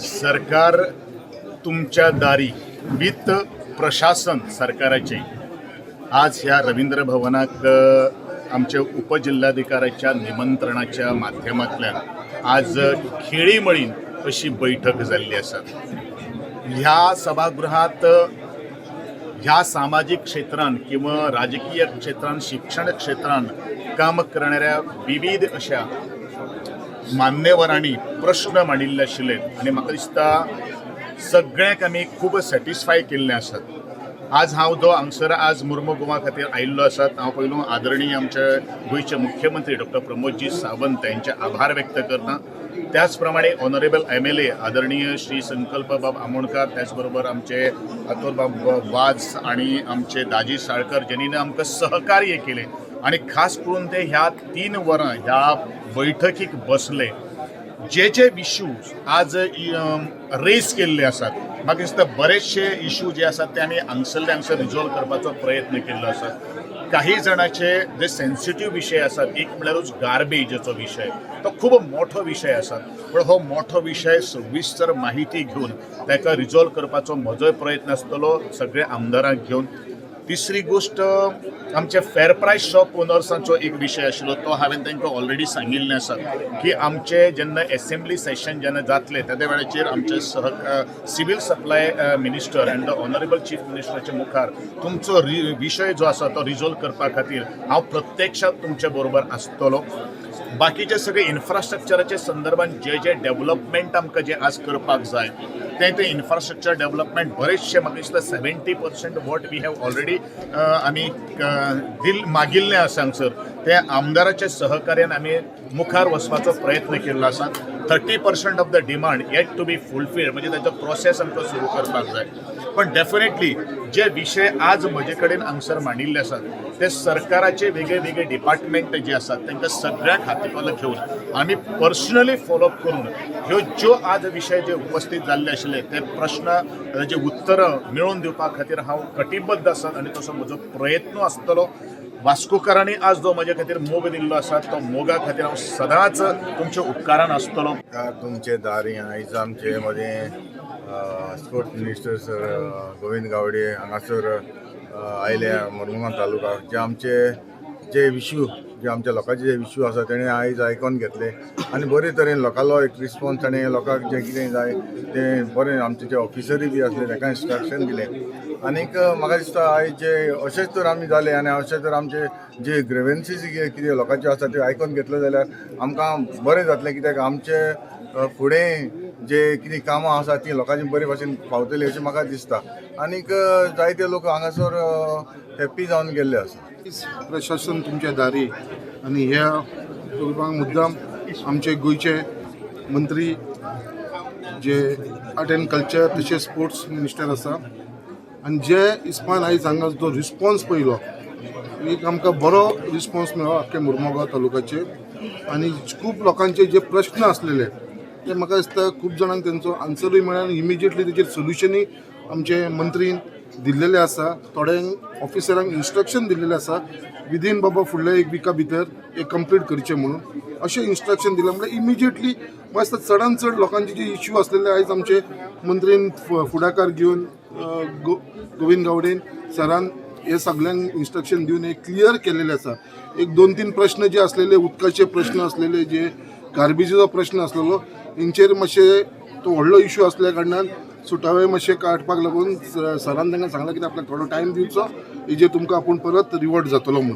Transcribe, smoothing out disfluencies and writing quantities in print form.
सरकार तुमच्या दारी विथ प्रशासन सरकाराचे आज ह्या रवींद्र भवनाक आमचे उपजिल्हाधिकाऱ्याच्या निमंत्रणाच्या माध्यमांतल्यान आज खेळीमळीन अशी बैठक जाल्ली आसा. ह्या सभागृहात ह्या सामाजीक क्षेत्रान किंवा राजकीय क्षेत्रान, शिक्षण क्षेत्रान काम करणाऱ्या विविध अशा मान्यवरांनी प्रश्न मांडिल्ले आशिल्ले आनी म्हाका दिसता सगळ्यांक आमी खूब सॅटिस्फाय केल्ले आसात. आज हांव जो हांगसर आज मुर्मू गोवा खातीर आयिल्लो आसात, हांव पयलू आदरणीय आमचे गोंयचे मुख्यमंत्री डॉक्टर प्रमोदजी सावंत यांचे आभार व्यक्त करता. त्याच प्रमाणे ऑनरेबल एमएलए आदरणीय श्री संकल्प बाब आमोणकर, त्याचबरोबर आमचे अतुलबाब वाज आणि आमचे दाजी साळकर, ज्यांनी आमकां सहकार्य केलें आणि खास करून ते ह्या 3 वरां ह्या बैठकीक बसले. जे जे इश्यूज आज रेज केल्ले आसात, म्हाका दिसता बरेचशे इशू जे आसात ते आमी हांगसरले हांगसर रिजॉल्व करपाचो प्रयत्न केल्लो आसा. काही जाणाचे जे सेन्सिटीव विशय आसात, एक म्हळ्यारूच गार्बेजाचो विशय, तो खूब मोठो विशय आसा, पण हो मोठो विशय सविस्तर माहिती घेवन ताका रिजॉल्व करपाचो म्हजोय प्रयत्न आसतलो सगळ्या आमदारांक घेवन. तिसरी गोश्ट, आमचे फेर प्रायस शॉप ओनर्सांचो एक विशय आशिल्लो, तो हांवें तांकां ऑलरेडी सांगिल्लें आसा की आमचे जेन्ना एसेंब्ली सेशन जेन्ना जातलें, त्या वेळाचेर आमचे सह civil supply minister and the honourable chief मिनिस्टराच्या मुखार तुमचो विशय जो आसा तो रिजॉल्व करपा खातीर हांव प्रत्यक्षात तुमचे बरोबर आसतलो. बाकीचे सगळे इन्फ्रास्ट्रक्चराचे संदर्भात जे जे डेव्हलपमेंट आमकां जे आज करपाक जाय, तें तें इन्फ्रास्ट्रक्चर डेव्हलपमेंट बरेचशे म्हाका दिसता 70% what we have already आमी दिल मागिल्लें आसा हांगसर, ते आमदाराच्या सहकार्यान आमी मुखार वचपाचो प्रयत्न केल्लो आसा. 30% of the demand yet to be fulfilled, म्हणजे ताचो प्रोसेस आमकां सुरू करपाक जाय. पण डेफिनेटली जे विशय आज म्हजे कडेन हांगसर मांडिल्ले आसात, ते सरकाराचे वेगळे वेगळे डिपार्टमेंट जे आसात, तांकां सगळ्यांक हातीपालो घेवन आमी पर्सनली फॉलोअप करून ह्यो ज्यो आज विशय जे उपस्थित जाल्ले आशिल्ले, ते प्रश्न ताजे उत्तरां मेळोवन दिवपा खातीर हांव कटिबद्ध आसा आनी तसो म्हजो प्रयत्न आसतलो. वास्कोकारांनी आज जो म्हजे खातीर मोग दिल्लो आसा, तो मोगा खातीर हांव सदांच तुमच्या उपकारान आसतलो. तुमचे दारी आयज आमचे मदें sports minister sir Govind Gawde हांगासर आयले मुरमुगांव तालुका. जे आमचे जे इश्यू, जे आमच्या लोकांचे जे इश्यू आसा, तेणे आयज आयकोन घेतले आनी बरे तरेन लोकांलो एक रिस्पॉन्स ताणें लोकांक जें कितें जाय तें बरें आमचे जे ऑफिसरूय बी आसले, तांकां इन्स्ट्रक्शन दिलें. आनीक म्हाका दिसता आयज जे अशेंच तर आमी जाले आनी अशें तर आमचे जे ग्रिवन्सीस कितें लोकांच्यो आसा त्यो आयकोन घेतले जाल्यार आमकां बरें जातलें, कित्याक आमचे फुडें जे कितें कामां आसा तीं लोकांची बरे भाशेन पावतली अशें म्हाका दिसता. आनीक जायते लोक हांगासर हॅप्पी जावन गेल्ले आसा. प्रशासन तुमच्या दारी आनी ह्या प्रोग्रामाक मुद्दाम आमचे गोंयचे मंत्री जे आर्ट अँड कल्चर तशें स्पोर्ट्स मिनिस्टर आसा आनी जे इस्पान आयज हांगा जो रिस्पॉन्स पळयलो, एक आमकां बरो रिस्पॉन्स मेळ्ळो आख्खे मुरमुगांव तालुकाचेर. आनी खूब लोकांचे जे प्रश्न आसलेले, ते म्हाका दिसता खूब जाणांक तेंचो आन्सरूय मेळ्ळा आनी इमिजिएटली तेजेर सोल्युशनूय आमचे मंत्रीन दिल्लेले आसा. थोड्यांक ऑफिसरांक इन्स्ट्रक्शन दिल्लेले आसा, विदीन बाबा फुडल्या एक विका भितर एक कंप्लीट करचें म्हणून अशें इन्स्ट्रक्शन दिलें. म्हणल्यार इमिजिएटली म्हाका दिसता चडान चड लोकांचे जे इश्यू आसलेले, आयज आमचे मंत्रीन फुडाकार घेवन गोविंद गावडेन सरान हे सगळ्यांक इन्स्ट्रक्शन दिवन हे क्लियर केलेले आसा. एक दोन तीन प्रश्न जे आसलेले, उदकाचे प्रश्न आसलेले, जे गार्बेजीचो प्रश्न आसलेलो, हेंचेर मातशे तो व्हडलो इशू आसल्या कारणान सुटावे मातशे काडपाक लागून सरान तांकां सांगलां की आपल्याक थोडो टायम दिवचो, हेजेर तुमकां आपूण परत रिवर्ट जातलो म्हणून.